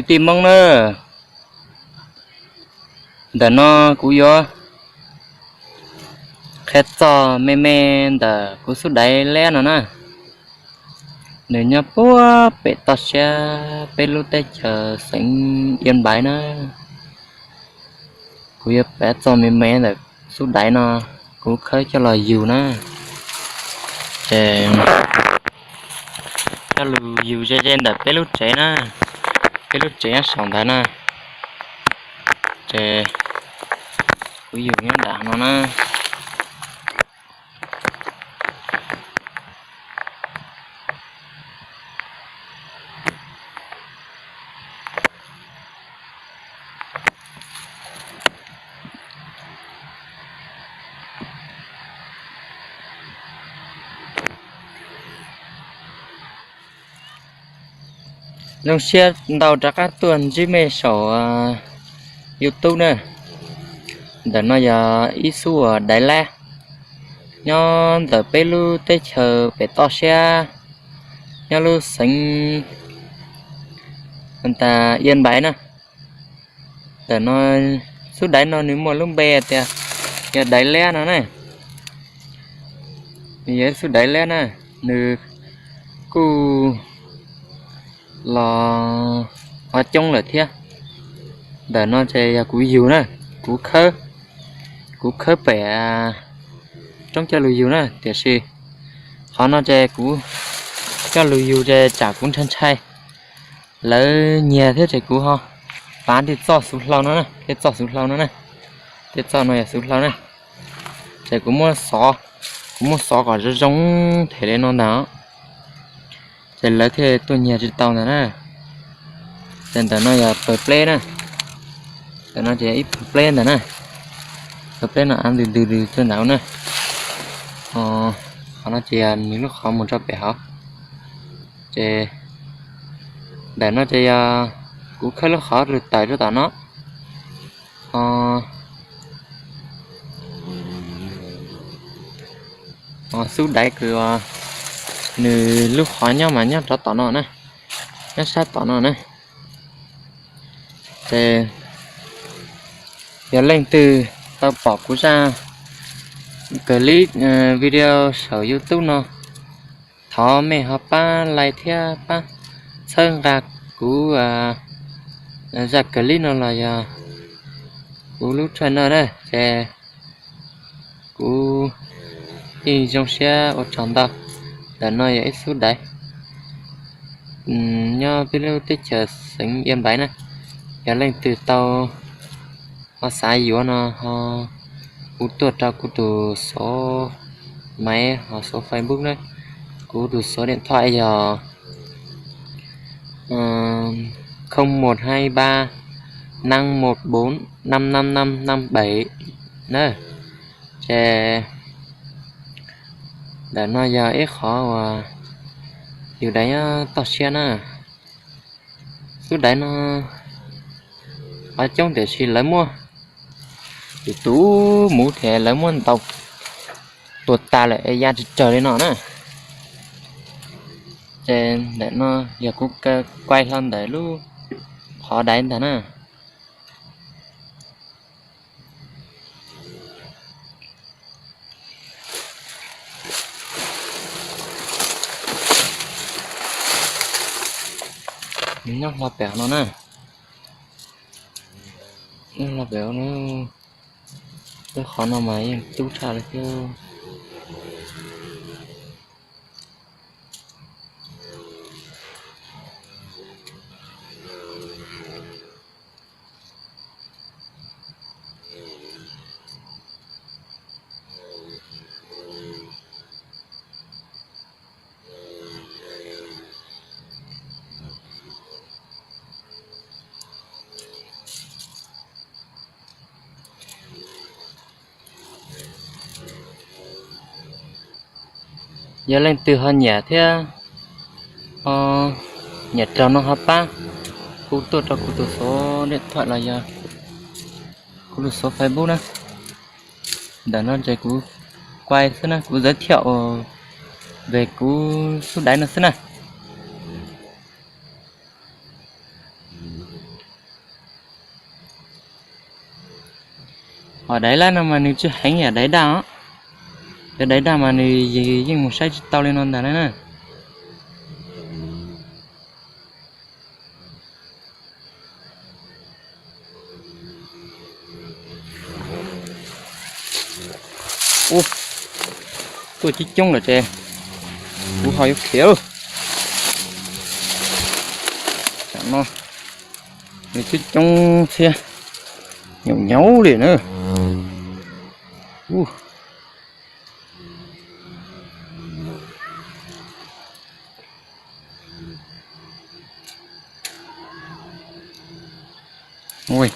tij Hmoob na, ntawm no kuv yuav qhia txog me me ntawm kuv xub daiv liab no na. Nws nyob puag pem toj siab peb lub teb chaws xeev Yên Bái na. Kuv yuav piav txog me me ntawm xub daiv no, kuv khawb coj los yug na. Ces coj los yug ze ze ntawm peb lub tsev na, peb lub tsev nyob saum ntawd na. Ces kuv yug nyob nram no na. Zoo siab ntau rov qab tuaj ntsib mej saum YouTube na. Ntawm no yog ib xub uas daiv lab nyob ntawm peb lub teb chaws pem toj siab, nyob lub xeev Yên Bái na. Ntawm no xub daiv no nws muaj lub npe tias yog daiv liab no na. Nws yog ib xub daiv liab na, nws kuj los ua coob lawm thiab. Ntawm no ces yog kuv yug na, kuv khawb, kuv khawb pem roob coj los yug na, tiam sis qhov no ces kuv coj los yug ces tsam kuv ntshai ntshai lawv nyiag thiab ces kuv ho pav tej txoj xuv hlau no na, tej txoj xuv hlau no na, tej txoj no yog xuv hlau na. Ces kuv muab xov, kuv muab xov kom zoo zoo them li no ntag, ces lawv thiaj tuaj nyiag tsis tau ntag na. Ces ntawm no yog pawg pleb na, ntawm no ces ib pawg pleb ntawm na, pawg pleb no av ntws ntws ntws tuaj ntawd na. Qhov no ces yog nws lub qhov mus rau pem hauv. Ces ntawm no ces yog kuv khawb lub qhov rwg tawm rau tom no. Xub daiv kws nws lub qhov nyob mas nyob rov tom no na, nyob sab tom no na. Ces yog leej twg tau pom kuv zaj clip video saum YouTube no, thov mej ho pab like thiab pab txhawb nqa kuv zaj clip no los yog kuv lub channel na, ces kuv yeej zoo siab ua tsaug ntau. Ntawm no yog ib xub daiv nyob peb lub teb chaws xeev Yên Bái na. Yog leej twg tau ho xav yuav no ho hu tuaj rau kuv tus xov maiv ho xov Facebook na, kuv tus xov điện thoại yog không một hai ba năm một bốn năm năm năm năm bảy na. Ces ntawm no yog ib qhov uas yug daiv nyob toj siab na. Xub daiv no qhov coob tiam sis lawv muab tus tus muv thiab lawv muab ntaus tuag tas lawm es ya tsis raug li no na. Ces ntawm no yog kuv kuaj hlo ntawm lub qhov daiv ntag na. Nws nyob hlo pem no na. Nyob hlo pem no. Lub qhov no mas yeej dub tshaj li thiab. Yog leej twg ho nyiam thiab ho nyiam raug no ho pab hu tuaj rau kuv tus xov điện thoại los yog kuv tus xov Facebook na. Ntawm no ces kuv kuaj xwb na, kuv giới thiệu về kuv xub daiv no xwb na. Hom daiv lab no mas nws tsis heev yam daiv daj os. Cov daiv daj mas nws yeej mus saib tsis tau li no ntag na. Ub, tuaj coob coob lawm ces kuv ho yuav khiav lawm. Tam no nws coob coob thiab, nyaum nyaum li na. Ui,